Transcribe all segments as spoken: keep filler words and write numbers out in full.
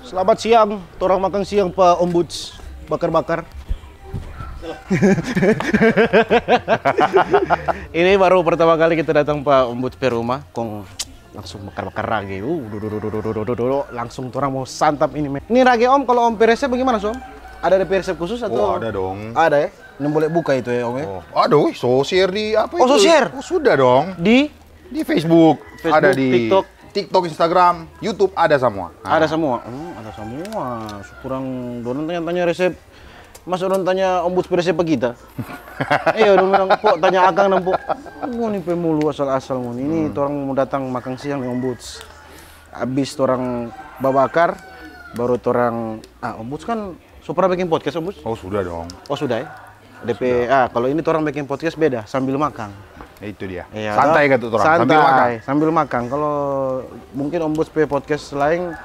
Selamat siang, torang makang siang pa Om Buts bakar-bakar. Ini baru pertama kali kita datang pa Om Buts pe rumah, kong langsung bakar-bakar rage. Uh, du, du, du, du, du, du, du, du, du. Langsung torang mo santap ini, men. Ini rage, Om, kalo Om pe resep bagimana, so? Ada de pe resep khusus atau? Oh, ada dong. Ada, ya? Yang boleh buka itu, ya, Om, ya? Oh, aduh, so share di apa Oh, so itu? Share? Oh, sudah dong. Di? Di Facebook, Facebook, ada di TikTok. TikTok, Instagram, YouTube, ada semua. Ada semua. Hmm, ada semua. Kurang dorang tanya-tanya resep. Masa dorang tanya Om Buts pe resep pa kita? Iya, dorang bilang, "Pok, tanya akang dang, Pok." Ngoni pe mulu asal-asal ngoni. Ini torang mo datang makang siang deng Om Buts. Abis torang babakar, baru torang, ah, Om Buts kan so pernah bikin podcast, Om Buts? Oh, sudah dong. Oh, sudah, ya? De pe, ah, kalo ini torang bikin podcast beda, sambil makang. Itu dia. Iya, santai toh? Katu torang, sambil makang. Santai, sambil makang. Kalo mungkin Om Buts pe podcast laeng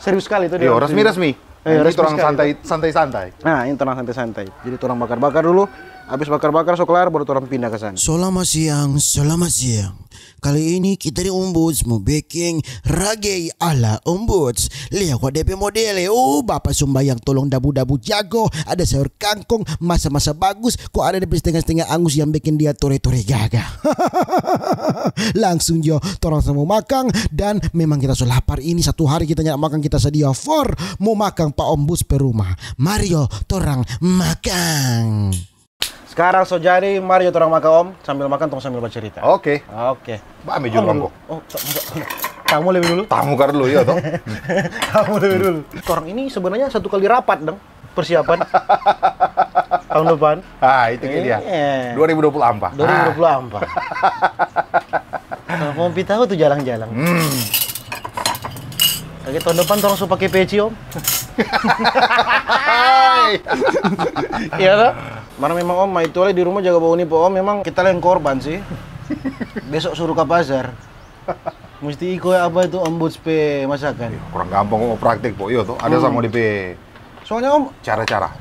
serius skali to dia. Iya, resmi-resmi. Ini torang santai, santai-santai. Nah, ini torang santai-santai. Jadi torang bakar-bakar dulu, abis bakar-bakar so klar, baru torang pinda ka sana. Selamat siang, selamat siang. Kali ini kita di Om Buts mo beking rage ala Om Buts. Lia kwa de pe modele, oh, bapa sumbayang tolong dabu-dabu jago, ada sayur kangkong, masa-masa bagus, kong ada de pe stenga-stenga angus yang beking dia tore-tore gaga. Langsung jo, torang sama makang, dan memang kita so lapar ini, satu hari kita nyanda makang, kita sadia for mo makang pa Om Buts pe rumah. Mari jo, torang makang. Skarang so jadi, mari jo torang makang, Om. Sambil makang, tong sambil bacerita. Oke. Oke. Ba, ambe jo ruang ko. Oh, ta-, masa, tamu lebih dulu? Tamu kar dulu, iya toh. Tamu lebih dulu. Torang ini sebenarnya satu kali rapat dang, persiapan. Tahun depan. Ah, itu dia. Iya. Dua ribu dua puluh ampa. Dua ribu dua puluh ampa. Kalau mau pi tahu tuh jalang-jalang. Hmm. Oke, tahun depan torang so pake peci, Om. Iya toh? Mar memang, Om, mai tole di rumah jaga bauni pa Om, memang kita leng korban sih. Besok suruh ka pasar. Musti iko apa itu Om Buts pe masakan. Ih, kurang gampang mo praktek, po. Iyo toh, ada sama de pe cara-cara. Soalnya, Om,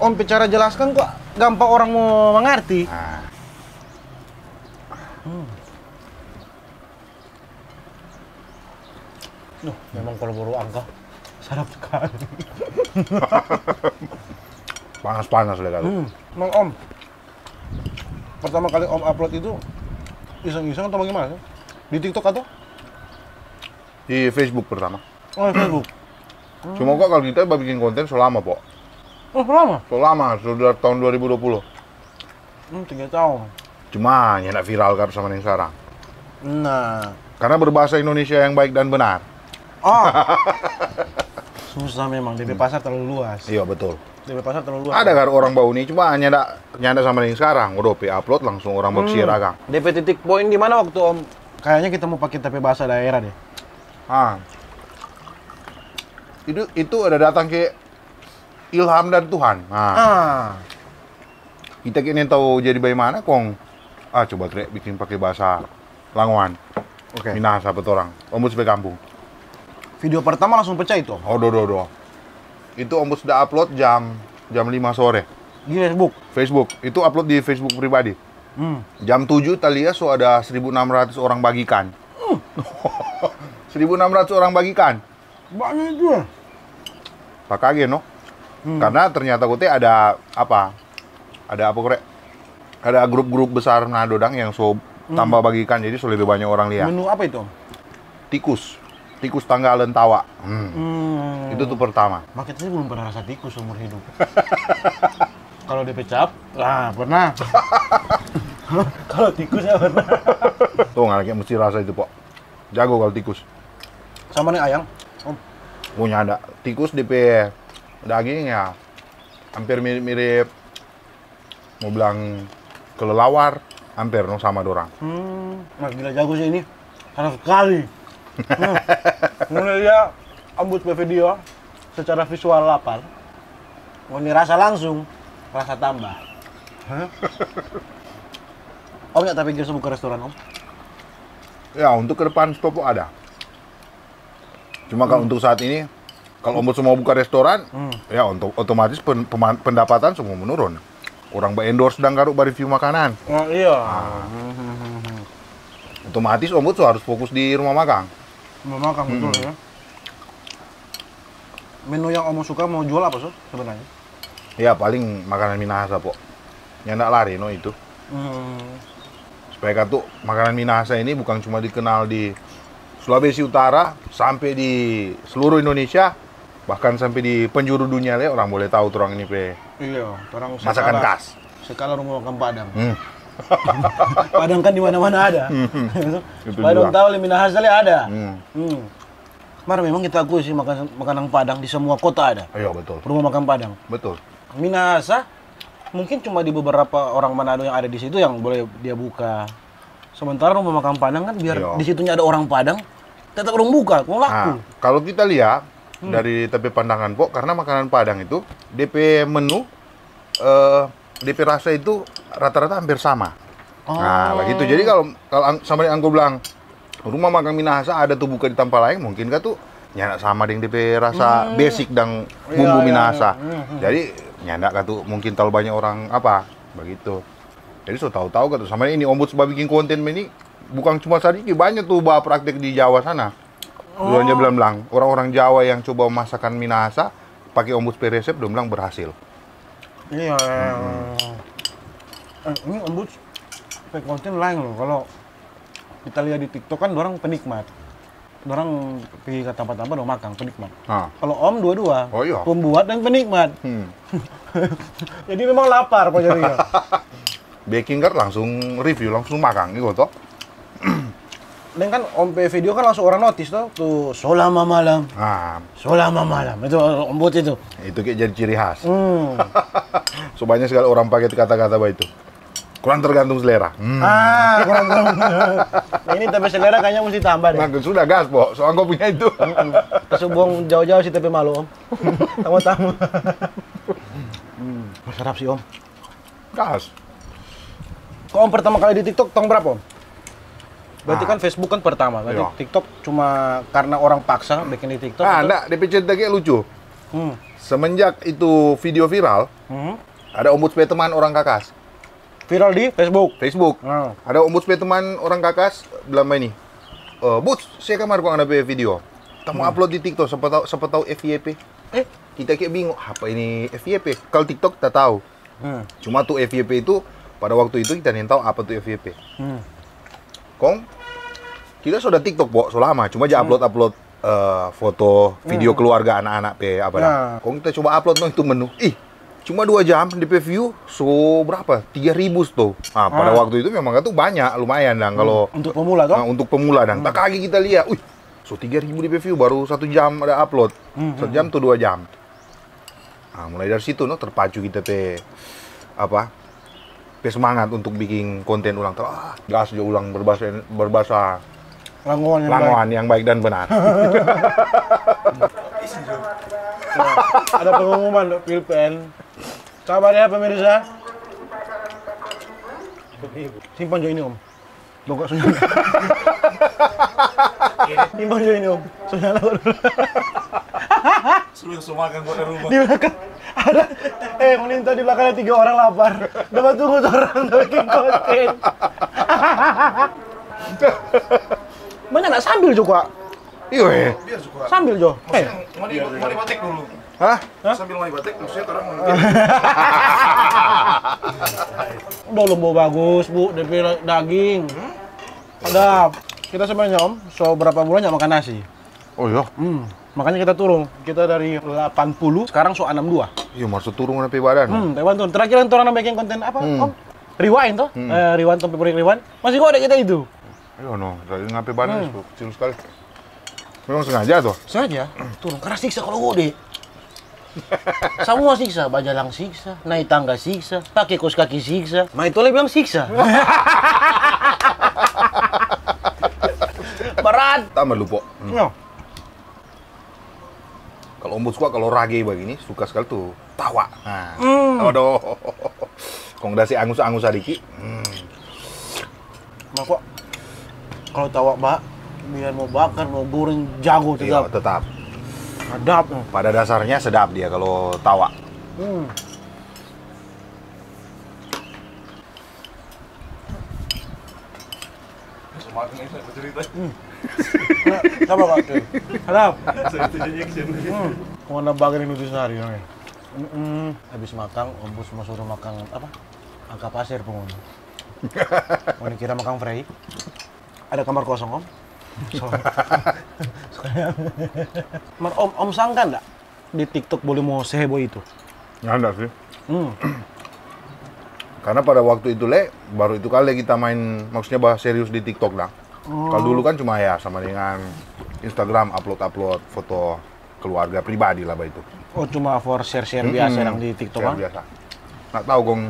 Om pe cara jelaskan kok gampang orang mo mangarti. Nah. Hmm. Duh, memang kalau baru angka, sadap sekali. Panas-panas le kali. Hmm, emang Om, pertama kali Om upload itu iseng-iseng atau bagaimana sih? Di TikTok atau? Di Facebook pertama. Oh, di Facebook. Cuma kok kalau kita bikin konten selama, po. Oh, selama? Selama, sudah tahun dua ribu dua puluh. Hmm, tiga tahun. Cuma nyanda viral kar sama deng skarang. Nah. Karena berbahasa Indonesia yang baik dan benar. Oh. Susah memang, de pe pasar terlalu luas. Iya, betul. De pe pasar terlalu luas. Ada kar orang bauni, cuma nyanda, nyanda sama deng skarang. Udah pe upload langsung orang baku share akang. De pe titik poin di mana waktu Om? Kayaknya kita mau pakai ta pe bahasa daerah deh. Ah. Itu, itu ada datang ke ilham dari Tuhan. Nah. Ah. Kita kini tau jadi baimana kong, ah, coba tre biking pake bahasa Langoan. Oke. Minahasa pa torang. Om Buts pe kampung. Video pertama langsung pecah itu? Oh, do, do, do. Itu Om Buts da upload jam, jam lima sore. Di Facebook? Facebook. Itu upload di Facebook pribadi. Hmm. Jam tujuh ta lia so ada seribu enam ratus orang bagikan. Hmm. Seribu enam ratus orang bagikan. Banya itu ya? Pakage, no? Hmm. Karena ternyata kote ada apa? Ada apa, kore? Ada grup-grup besar Manado dang yang so tambah bagikan, jadi so lebe banya orang lia. Menu apa itu, Om? Tikus. Tikus tanggalen tawa. Hmm. Hmm. Itu tu pertama. Makanya saya belum pernah rasa tikus seumur hidup. Kalau de pe cap, ah, pernah. Kalau tikus ya pernah. Tuh, nggak lagi mesti rasa itu, Pok. Jago kalau tikus. Sama nih ayang, Om. Punya ada. Tikus de pe daging ya hampir mirip-mirip, mau bilang kelelawar, hampir no sama dorang. Hmm, Mas gila jago sih ini. Enak sekali. Hmm. Ngoni lia Om Buts pe video secara visual lapar. Ngoni rasa langsung, rasa tambah. Hah? Om nyanda tapikir so buka restoran, Om? Ya, untuk ke depan stopo ada. Cuma kalau untuk saat ini, kalau Om Buts mau buka restoran, ya untuk otomatis pen-, pema-, pendapatan semua menurun. Orang ba-endorse dang karu ba-review makanan. Oh, iya. Nah. Hmm, hmm, hmm, hmm. Otomatis Om Buts harus fokus di rumah makan. Rumah makan, betul ya. Hmm. Menu yang Om suka mau jual apa, so, sebenarnya? Ya, paling makanan Minahasa, po. Nyanda lari, no, itu. Hmm. Supaya katu makanan Minahasa ini bukan cuma dikenal di Sulawesi Utara, sampe di seluruh Indonesia, bahkan sampe di penjuru dunia le, orang boleh tau torang ini pe Iya, orang masakan Sekala- khas. Sekala rumah makan Padang. Hmm. Padang kan di mana-mana ada. Itu Supaya dong juga. tahu le Minahasa le ada. Hmm. Hmm. Mar memang kita akui sih makan makanan Padang di semua kota ada. Iya, betul. Rumah makan Padang. Betul. Minahasa mungkin cuma di beberapa orang Manado yang ada di situ yang boleh dia buka. Sementara rumah makan Padang kan biar Iya. di situnya ada orang Padang, tetap orang buka, kong laku. Nah, kalau kita lihat dari tapi pandangan, po, karena makanan Padang itu D P menu, eh, D P rasa itu rata-rata hampir sama. Nah, begitu. Jadi kalau kalau ang- sama yang aku bilang, rumah makan Minahasa ada tuh buka di tampa lain, mungkin katu nyanda sama deng D P rasa basic dang bumbu Iya, iya, Minahasa. iya. Hmm, hmm. Jadi nyanda katu mungkin terlalu banyak orang apa begitu. Jadi so tahu-tahu katu sama ini Ombuds babikin konten ini bukan cuma sadiki, banyak tuh ba praktek di Jawa sana. Duluan dia bilang-bilang, orang-orang Jawa yang coba masakan Minahasa pakai Ombuds pe resep, dia bilang berhasil. Iya. Eh, ini Ombuds pe konten lain loh. Kalau kita lihat di TikTok kan orang penikmat. Orang pergi ke tempat-tempat dong makan penikmat. Nah, Kalau Om dua-dua, Oh, iya. Pembuat dan penikmat. hmm. Jadi memang lapar kok jadinya. Baking kan langsung review, langsung makan gitu toh. Dan kan Om pe video kan langsung orang notice tuh, tuh solama malam, Nah, solama malam itu Ombuds itu. Itu kayak jadi ciri khas. Hmm. So banyak sekali orang pakai kata-kata begitu. Kurang tergantung selera. Hmm. Ah, kurang kurang. Nah, ini tapi selera kayaknya mesti tambah deh. Nah, sudah gas, po. Soalnya kau punya itu. Terus buang jauh-jauh sih tapi malu Om. Tamu-tamu. Hmm, sedap sih Om. Gas. Kok Om pertama kali di TikTok tahun berapa Om? Berarti Ah. kan Facebook kan pertama, berarti Iya. TikTok cuma karena orang paksa bikin di TikTok. Ah, Atau- ndak, D P C lagi lucu. Hmm. Semenjak itu video viral, Hmm. ada Ombuds pe teman orang Kakas. Viral di Facebook. Facebook. Ah. Ada Ombuds pe teman orang Kakas bilang ini. Eh, Buds, saya kamar kong ada pe video. Kita mau upload di TikTok, siapa tahu siapa tahu F Y P. Eh. Kita kayak bingung, apa ini F Y P? Kalau TikTok kita tahu. Hmm. Cuma tuh F Y P itu pada waktu itu kita nggak tahu apa tuh F Y P. Hmm. Kong kita sudah TikTok, po, so lama, cuma aja upload upload eh, foto, video keluarga anak-anak pe apa dah. Ya. Kong kita coba upload no itu menu. Ih, cuma dua jam di pe view so berapa? Tiga ribu tuh. Ah, pada Ah. waktu itu memang itu banyak, lumayan dang kalau Untuk pemula toh? Nah, untuk pemula dang. Tak kage kita lihat, wih, so tiga ribu di pe view baru satu jam ada upload. Hmm, Satu jam tuh dua jam. Nah, mulai dari situ no terpacu kita pe apa? Pe semangat untuk bikin konten ulang. Ah, gas jo ulang berbahasa berbahasa Langoan yang Langoan yang baik dan benar. Ada pengumuman untuk Pilpen. Sabar ya pemirsa. Simpan jo ini Om. Dongkrak sunyana. Simpan jo ini Om. Sunyana. Sudah semua kan gua di rumah. Di belakang ada, eh, melintas di belakang ada tiga orang lapar. Dapat tunggu orang bikin konten. Mana nak sambil juga? Iyo, eh. Biar suka. Sambil jo. Eh, Mau di mau dibatik dulu. Hah? Sambil mau dibatik, maksudnya orang mau Udah lombo bagus, Bu, depe daging. Ada kita sebenarnya Om, so berapa bulan nggak makan nasi. Oh iya. Hmm, makanya kita turun. Kita dari delapan puluh, sekarang so enam dua. Iya, maksud turun apa badan? Hmm, Taiwan turun. Terakhir yang orang bikin konten apa, Om? Rewind toh? Eh, Rewind, Tong pe Proyek Rewind. Masih kode kita itu. Iya no, dari ngape badan itu kecil sekali. Memang sengaja tuh. Sengaja turun karena siksa kalau gode. Semua siksa, bajalang siksa, naik tangga siksa, pakai kos kaki siksa. Mai tole bilang siksa. Berat. Tambah lupa. No. Kalau Om Bud suka kalau rage begini, suka sekali tuh tawa. Nah. Aduh. Kong dasi angus-angus sadiki. Hmm. Mako kalau tawa ba, biar mau bakar, mau goreng, jago Iya, tetap. Tetap. Adab. Pada dasarnya sedap dia kalau tawa. Hmm. Semakin saya bercerita. Nah, sama Pak. Adab. Saya itu jadi action. Hmm. Ngana baga di Nutrisari, no, ya? Mm-mm. Habis makan, Om Bus mo suruh makan apa? Angka pasir, pung. Ngoni kira makan frei? Ada kamar kosong, Om? So. Mar, Om, Om sangka nda di TikTok boleh mo seheboh itu? Nyanda sih. Hmm. Karena pada waktu itu, le, baru itu kali kita main, maksudnya, bahas serius di TikTok, dang. Oh. Kalau dulu kan cuma ya sama dengan Instagram, upload-upload foto keluarga pribadi lah, itu. Oh, cuma for share-share biasa yang di TikTok, share biasa. Nggak tahu kong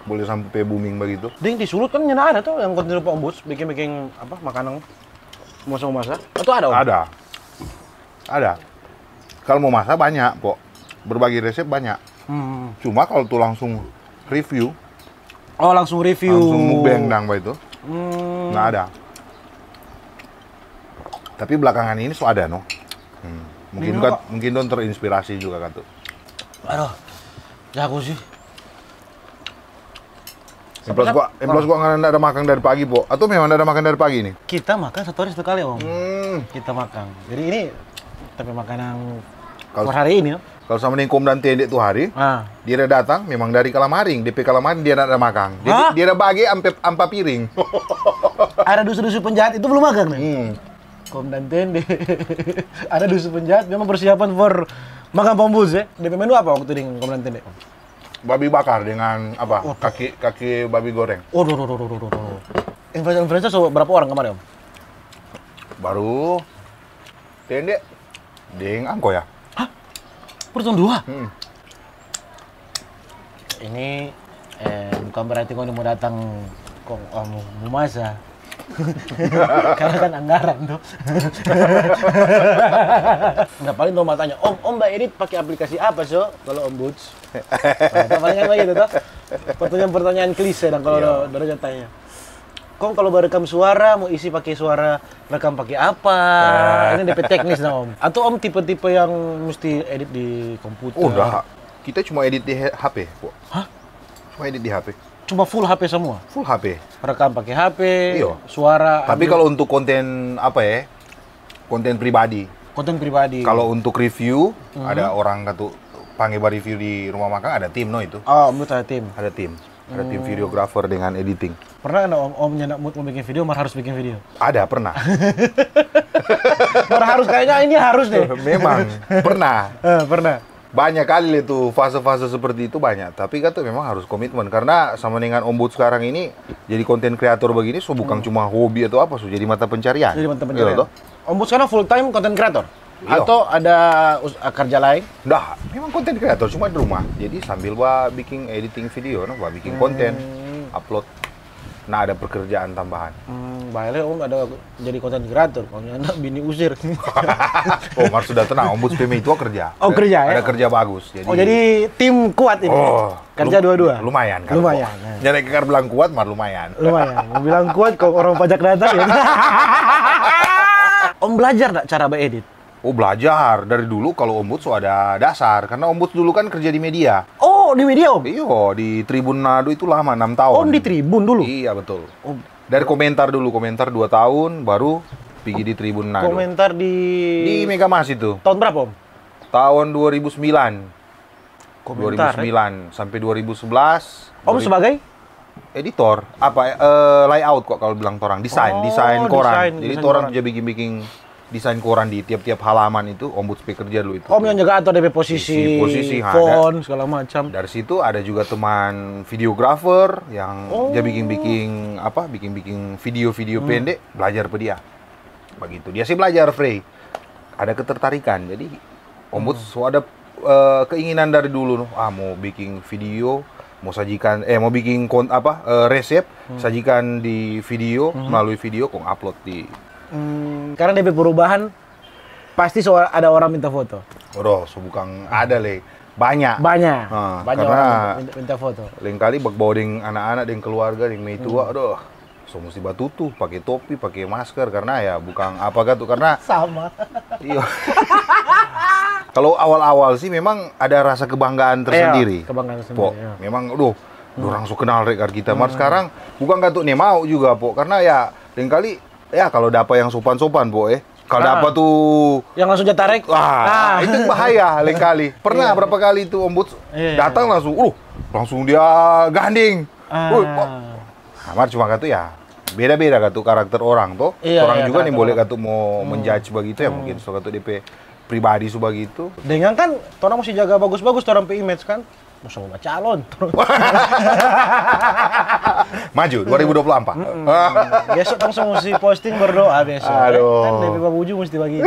boleh sampai booming begitu. Ding, di Sulut kan nyanda ada tuh yang konten rupa Om Bus, bikin-bikin apa, makanan, masa-masa. Atau ada, Om? Ada. Ada. Kalau mo masa banyak, po. Berbagi resep banyak. Hmm. Cuma kalau tuh langsung review, oh, langsung review. Langsung mukbang dang, begitu. Hmm. Nggak ada. Tapi belakangan ini so ada, no. Hmm. Mungkin kan, mungkin dong terinspirasi juga kan tuh. Aduh, jago sih. Yang plus gua, yang plus gua nggak ada makan dari pagi, po. Atau memang ada makan dari pagi ini? Kita makan satu hari satu kali, Om. Hmm. Kita makan. Jadi ini tapi makanan for hari ini, no? Kalau sama deng Kom dan Tende tu hari, ah, dia ada datang memang dari kalamaring, depe kalamaring dia ada makan. Jadi dia ada bage ampe ampa piring. Ada dusu-dusu penjahat itu belum makan, nih? Hmm. Kom dan Tende. Ada dusu penjahat memang persiapan for makan Om Bus, ya. Depe menu apa waktu deng Kom dan Tende? Babi bakar dengan apa? Waduh. Kaki, kaki babi goreng. Waduh, waduh, waduh, waduh, waduh. Influencer-influencer so berapa orang kemarin, Om? Baru Tende deng Angko ya. Hah? Baru dua? Hmm. Ini, eh, bukan berarti kau mau datang kong, oh, mau, mau masa. Karena kan anggaran tuh. Nah, paling dong mau tanya, "Om, Om ba edit pakai aplikasi apa, so?" Kalau Om Boots. Nah, itu paling kan begitu, toh. Pertanyaan-pertanyaan klise dong kalau, iya, dorang tanya. Kong kalau barekam suara, mau isi pakai suara rekam pakai apa? Ah. Ini depe teknis dong, Om. Atau Om tipe-tipe yang mesti edit di komputer? Oh, enggak. Kita cuma edit di he-, H P, kok. Hah? Cuma edit di H P. Cuma full H P semua? Full H P. Rekam pakai H P, iyo, suara. Tapi ambil, kalau untuk konten apa ya? Konten pribadi. Konten pribadi. Kalau untuk review, hmm, ada orang katu pangge ba review di rumah makan, ada tim no itu. Oh, menurut ada tim. Ada tim. Ada tim, hmm, videographer dengan editing. Pernah nggak Om, Om nyanda mood mau bikin video, mar harus bikin video? Ada, pernah. Mar harus, kayaknya ini harus deh. Memang, pernah. Eh, pernah. Banyak kali le tu fase-fase seperti itu banyak, tapi kan tu memang harus komitmen, karena sama dengan Om Boots sekarang ini jadi konten kreator begini, so bukan, hmm, cuma hobi atau apa, so jadi mata pencarian. Jadi mata pencarian. Iya, toh? Om Boots sekarang full time konten kreator? Iya. Atau ada us-, ah, kerja lain? Nggak, memang konten kreator, cuma di rumah. Jadi sambil ba bikin editing video, no, ba bikin konten, hmm, upload. Nah, ada pekerjaan tambahan. Hmm, bae le, Om ada jadi konten kreator, kalau nyanda bini usir. Oh, mar sudah tenang, Om Boots pe meitua kerja. Oh, kerja, ya? Ada kerja bagus. Jadi, oh, jadi tim kuat ini. Oh, kerja dua-dua. Lumayan, kalau lumayan, ya. Nyanda kekar bilang kuat, mar lumayan. Lumayan. Mau bilang kuat, kok orang pajak datang, ya. Om belajar nggak cara beedit? Oh, belajar. Dari dulu kalau Om Boots so ada dasar. Karena Om Boots dulu kan kerja di media. Oh, di media, Om? Iyo, di Tribun Nado itu lama, enam tahun. Oh, di Tribun dulu? Iya, betul. Oh. Dari komentar dulu, komentar dua tahun, baru pigi di Tribun Nado. Komentar di, di Megamas itu. Tahun berapa, Om? Tahun dua ribu sembilan. Komentar, eh? Dua ribu sembilan sampai dua ribu sebelas. Om sebagai? Editor, apa, eh, layout kok kalau bilang torang, desain, oh, desain koran. Desain, desain koran. Jadi torang juga bikin-bikin desain koran di tiap-tiap halaman itu, Om Boots pe kerja dulu itu. Om yang jaga atur depe posisi, posisi, ha, font, segala macam. Dari situ ada juga teman videographer yang, oh, dia bikin-bikin, apa, bikin-bikin video-video, hmm, pendek, belajar pe dia. Begitu. Dia sih belajar, Frey. Ada ketertarikan. Jadi, Om Boots, hmm, so ada, eh, keinginan dari dulu, no. Ah, mau bikin video, mau sajikan, eh, mau bikin kon-, apa, eh, resep, hmm, sajikan di video, hmm, melalui video, kong upload di. Hmm, karena depe perubahan, pasti so ada orang minta foto. Waduh, so bukan ada le. Banyak. Banyak. Ah, banyak karena orang minta, minta foto. Lain kali bak-, bawa deng anak-anak, deng keluarga, deng meitua, hmm, aduh. So musti batutu, pake topi, pake masker, karena ya bukan apa gitu, karena sama. Iyo. Kalau awal-awal sih memang ada rasa kebanggaan, iya, tersendiri. Kebanggaan tersendiri, po, iya. Memang, aduh, hmm, dorang so kenal re kar kita. Mar, hmm, sekarang bukan katu ne mau juga, po, karena ya lain kali ya kalau dapa yang sopan-sopan, po, eh. Kalau dapa tu, yang langsung ja tarek. Ah, itu bahaya lain kali. Pernah berapa kali tu Om Buts datang langsung, uh, langsung dia gandeng. Woi, mar cuma katu ya, beda-beda katu karakter orang to. Iya, orang juga nih boleh katu mo menjudge bagitu ya, mungkin so katu depe pribadi su bagitu. Dengan kan torang musti jaga bagus-bagus torang pe image kan. Mo sama bacalon. Maju dua ribu dua puluh empat. Besok langsung musti posting berdoa besok. Aduh. Kan depe babuju musti bagitu.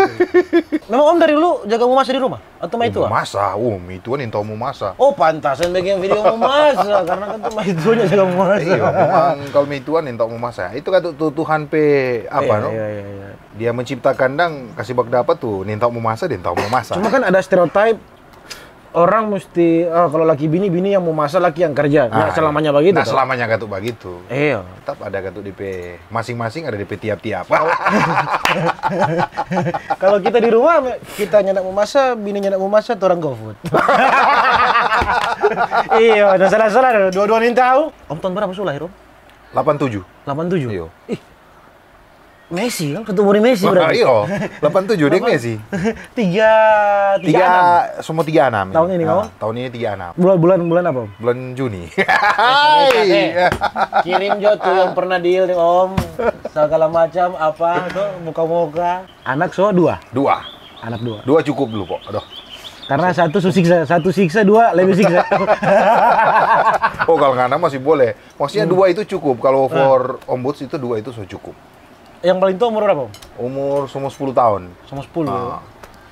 Memang Om dari dulu jaga mo masa di rumah? Atau maitua? Mo masa, oh, maituan yang tau mo masa. Oh, pantasan bikin video mo masa, karena kan tu maituanya jaga mo masa. Iya, memang kalau maituan yang tau mo masa. Itu katu tu Tuhan pe apa, no? Iya, iya, iya. Dia menciptakan dang, kasi bakdapa tu, yang tau mo masa, dia tau mo masa. Cuma kan ada stereotip, orang musti, oh, kalau laki bini, bini yang mo masa, laki yang kerja. Nggak selamanya bagitu, toh? Nggak selamanya katu bagitu. Iya. Tetap ada katu depe, masing-masing ada depe tiap-tiap. Kalau kita di rumah, kita nyanda mo masa, bini nyanda mo masa, torang GoFood. Iya, ada salah-salah, dua-dua nintau. Om tahun berapa su lahir, Om? Delapan tujuh. Delapan tujuh? Iya. Ih, Messi kan, katu umur Messi berarti. Iyo, delapan tujuh deng Messi. Tiga, tiga enam. Semua tiga enam. Tahun ini, kawan? Tahun ini tiga enam. Bulan, bulan, bulan apa, Om? Bulan Juni. Kirim jo tu yang pernah deal deng Om. Segala macam apa tu, muka-muka. Anak so dua? Dua. Anak dua. Dua cukup dulu, Pok. Aduh. Karena satu su siksa, satu siksa, dua lebih siksa. Oh, kalau ngana masih boleh. Maksudnya dua itu cukup. Kalau for Om Buts itu dua itu so cukup. Yang paling tua umur berapa, Om? Umur semua sepuluh tahun. Semua sepuluh. Ah.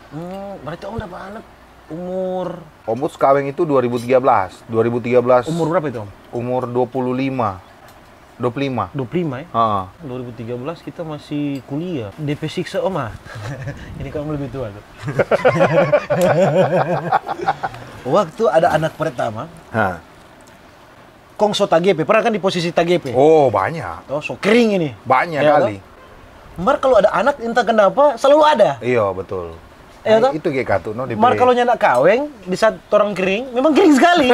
Hmm, berarti Om dapa anak umur. Om Buts kaweng itu dua ribu tiga belas. Dua ribu tiga belas. Umur berapa itu, Om? Umur dua puluh lima. Dua puluh lima. Dua puluh lima, ya? Heeh. Dua ribu tiga belas kita masih kuliah. Depe siksa, Om, ah. Ini kamu lebih tua, tuh. Waktu ada anak pertama, kong so tagepe, pernah kan di posisi tagepe? Oh, banyak. Oh, so kering ini. Banyak kali. Mar kalau ada anak, entah kenapa, selalu ada. Iya, betul. Iya, toh? Itu kayak katu, no, mar kalau nyanda kaweng, di saat torang kering, memang kering sekali.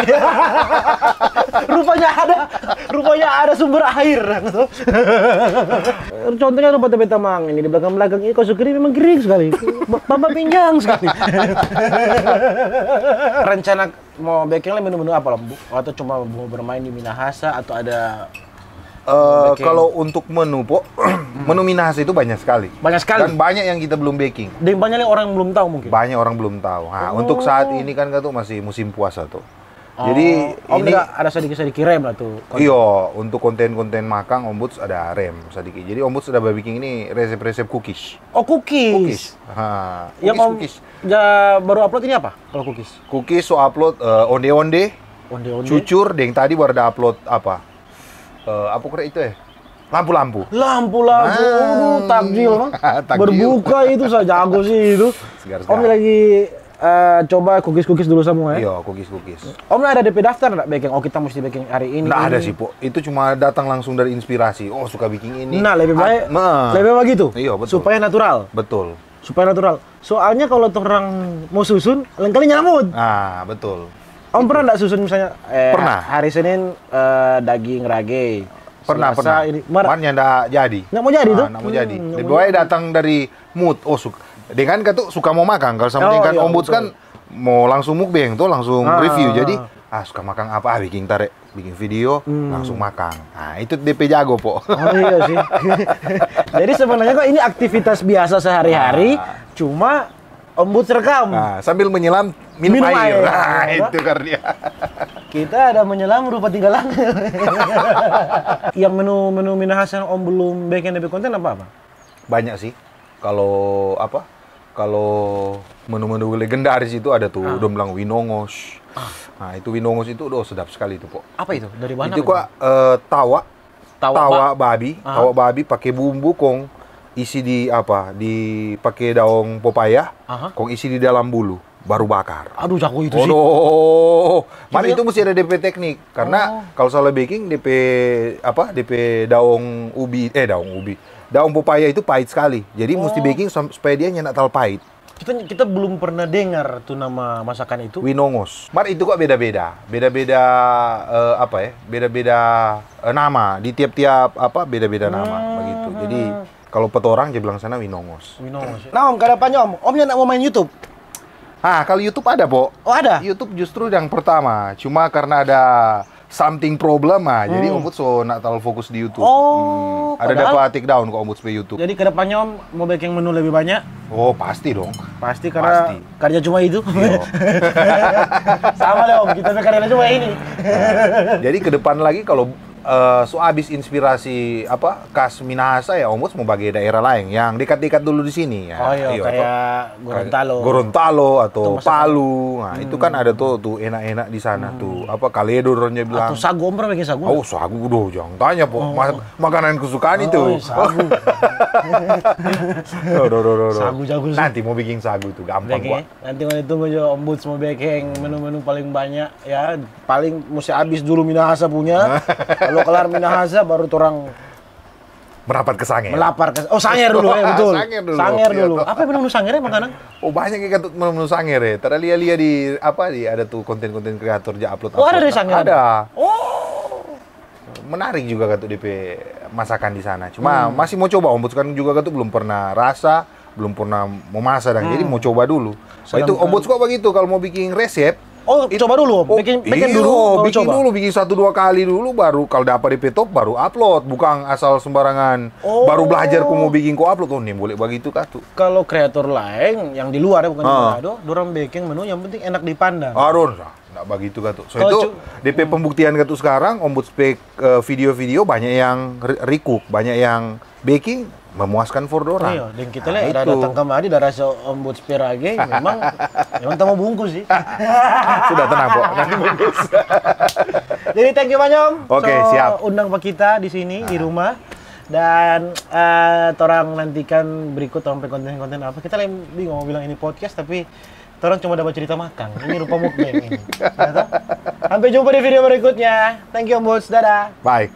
Rupanya ada, rupanya ada sumber air. Contohnya rupa ta pe tamang ini, di belakang-belakang ini, kong so kering, memang kering sekali. Ba-, bamba pinjang sekali. Rencana Mo beking lei menu-menu apa, Om? Atau cuma mo bermain di Minahasa atau ada Eh, kalau untuk menu, Pok, menu Minahasa itu banyak sekali. Banyak sekali. Dan banyak yang kita belum beking. Deng banyak lei orang yang belum tahu mungkin. Banyak orang belum tahu. Ha, untuk saat ini kan katu masih musim puasa tu. Oh, jadi Om ini ada sadiki-sadiki rem lah tu. Iyo, untuk konten-konten makang Om Buts ada rem sadiki. Jadi Om Buts ada babeking ini resep-resep cookies. Oh, cookies. Cookies. Ha, cookies. Yang Om ja baru upload ini apa? Kalau cookies? Cookies so upload, eh, onde-onde, onde-onde, cucur, deng tadi baru ada upload apa? Eh, apa kira itu, eh? Lampu-lampu. Lampu-lampu. Ah. Aduh, takjil, Bang. Takjil. Berbuka itu sa jago sih itu. Segar-segar. Om lagi, eh, coba cookies-cookies dulu semua, ya? Iyo, cookies-cookies. Om ada depe daftar nggak beking? Oh, kita mesti beking hari ini, ini. Nggak ada sih, Pok. Itu cuma datang langsung dari inspirasi. Oh, suka bikin ini. Nah, lebih baik, lebih baik begitu. Iyo, betul. Supaya natural. Betul. Supaya natural. Soalnya kalau torang mo susun, lain kali nyanda mood. Ah, betul. Om pernah nggak susun misalnya, eh, hari Senin, eh, daging rage. Pernah, pernah. Ini, mar nyanda jadi. Nggak mo jadi tu? Nggak mo jadi. Lebih baik datang dari mood. Oh, suka. Deng kan katu suka mo makang. Kalau sama deng kan Om Buts kan mo langsung mukbang tu, langsung review. Jadi, ah, suka makang apa, ah, biking tare. Bikin video, langsung makang. Nah, itu depe jago, Pok. Oh, iya sih. Jadi sebenarnya kok ini aktivitas biasa sehari-hari, cuma Om Buts rekam. Nah, sambil menyelam, minum air. Nah, itu karena dia. Kita ada menyelam rupa tiga langkah. Yang menu-menu Minahasa yang Om belum bikin depe konten apa-apa? Banyak sih. Kalau apa? Kalau menu-menu legendaris itu ada tu, dong bilang winongos. Nah, itu winongos itu, doh, sedap sekali itu, Pok. Apa itu? Dari mana itu? Itu, Pok? Kok, eh, tawa. Tawa babi, tawa babi pake bumbu kong isi di apa? Di pake daong popaya, kong isi di dalam bulu. Baru bakar. Aduh, jago itu sih. Aduh, mar itu musti ada depe teknik. Karena kalau salah beking, depe, apa, depe daong ubi, eh, daong ubi, daong popaya itu pahit sekali. Jadi musti beking supaya dia nyanda talalu pahit. Kita, kita belum pernah dengar tu nama masakan itu. Winongos. Mar itu kok beda-beda. Beda-beda, eh, apa ya? Beda-beda, eh, nama. Di tiap-tiap, apa, beda-beda nama, begitu. Jadi, Kalau petorang, dia bilang sana Winongos. Winongos. Nah, Om, kada panya, Om. Om yang mau main YouTube? Ah, kalau YouTube ada, Bo. Oh, ada? YouTube justru yang pertama. Cuma karena ada something problem ah, jadi Om Boots so nak terlalu fokus di YouTube. Oh, Ada dapat take down kok Om Boots pe YouTube. Jadi kedepannya Om mau bikin menu lebih banyak? Oh, pasti dong. Pasti karena kerja cuma itu. Sama deh Om, kita pe kerja cuma ini. Jadi ke depan lagi kalau eh, so abis inspirasi apa khas Minahasa ya, Om Boots mau bage daerah lain yang dekat-dekat dulu di sini ya. Oh iya, Iyo, kayak apa? Gorontalo. Gorontalo atau Atau masakan- Palu. Nah, itu kan ada tuh tuh enak-enak di sana tuh. Apa kaledo orang bilang. Atau sagu, Om pernah bikin sagu? Oh, sagu doh, jangan tanya, Po. Ma- makanan kesukaan itu. Oh, iya, sagu. Doh, doh, doh, doh, doh. Sagu jago sih. Nanti mau bikin sagu tuh gampang Bikin, gua. Ya. Nanti kalau ditunggu juga Om Boots mau bikin menu-menu paling banyak ya, paling mesti habis dulu Minahasa punya. Kalau kelar Minahasa baru orang Merapat ke Sange. Melapar ke, oh, Sanger dulu ya, betul. Sanger dulu. Sanger Iya, dulu. toh. Apa menu Sanger ya makanan? Oh, banyak kayak tuh menu Sanger ya. Tadi lia-lia di apa di ada tuh konten-konten kreator ja upload. Oh, ada upload. Dari Sanger? Ada. Oh. Menarik juga kan tuh D P masakan di sana. Cuma masih mau coba, Om Boots kan juga kan tuh belum pernah rasa, belum pernah mau masak dan jadi mau coba dulu. Wah, itu Om Boots kok begitu kalau mau bikin resep. Oh, coba dulu, Om. Bikin, bikin Iyo, dulu, baru bikin coba. dulu, bikin satu dua kali dulu, baru kalau dapat D P top baru upload, bukan asal sembarangan. Oh. Baru belajar ku mau bikin ku upload, oh nih boleh begitu kah tuh. Kalau kreator lain yang di luar ya, bukan di Ah. Manado, dorang bikin menu yang penting enak dipandang. Aduh, nah, nggak begitu kah tuh. So Kalau itu cu- D P pembuktian kah tuh sekarang, Om Boots pe eh, video-video banyak yang re- recook, banyak yang baking memuaskan for dorang. Iya, dan kita Nah, lihat ada itu. Datang Kamari, ada rasa Om Boots pe rage, memang memang tamu bungkus sih. Sudah tenang kok, nanti bungkus. Jadi thank you banyak Om. Oke, So, siap. Undang pa kita di sini di rumah dan eh, torang nantikan berikut sampai konten-konten apa. Kita lagi bingung mau bilang ini podcast tapi torang cuma dapat cerita makan. Ini rupa mukbang ini. Ya toh? Sampai jumpa di video berikutnya. Thank you Om Boots. Dadah. Baik.